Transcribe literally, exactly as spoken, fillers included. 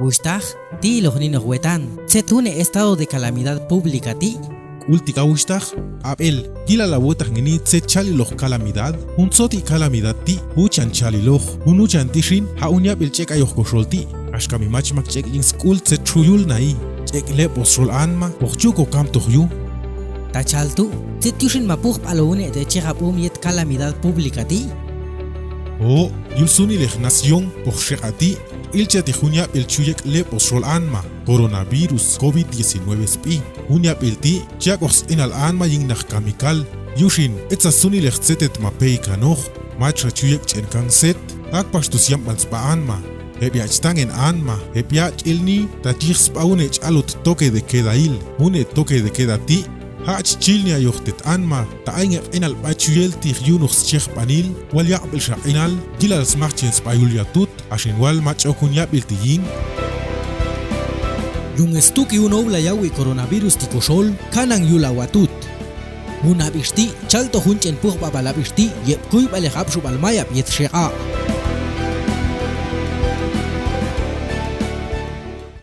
Wuxhtaj, ti lok ninoq wetan, tzet june' estado de calamidad pública ti'? K'ultik a wuxhtaj, ab'el, yilal awotaj ngeni tzet chal iloj calamidad. Jun tzoti' calamidad ti' juchan chal iloj. Jun juchan ti' xin, ja' jun yab'il ch'ek' ayoj koxol ti'. Axka mi machmak ch'ek' yin sk'ul tzet xuyul na'i. Ch'ek' lep'os xol anma, pox chu kokamtoj yu. Ta chal tu', tzet yuxin ma pujb'al o june' te' chejab' um yet calamidad pública ti'? O, yul sunilej nación pox xek'a' ti', ilchatej jun yab'il chuyek' lep'os xol anma, coronavirus, covid diecinueve sb'i. Jun yab'il ti', chak'oj sq'inal anma yin naj kamikal. Yuxin, etza sunilej tzetet mapey kanoj, machxa chuyek' ch'en kan set, akpax tu syamb'an sb'a anma, heb' ya'chtangen anma, heb' ya'ch'ilni, ta chij sb'a june' ch'alot toque de quedail. June' toque de queda ti', ja' chchilni ayojtet anma, ta ay nge' q'inal b'ay chuyel tij yunuj schejb'anil, wal yaq'b'il xa q'inal, yilal smajchen sb'a yul yatut, axin wal mach'ok jun yab'il ti' yin. Yunen stuki jun oulay awui' coronavirus ti' koxol, kanan yul awa' tut. Jun ab'ix ti', chalto jun ch'en pujb'ab'al ab'ix ti', yeb' kuyb'alej apxub'al mayab' yet xek'a'.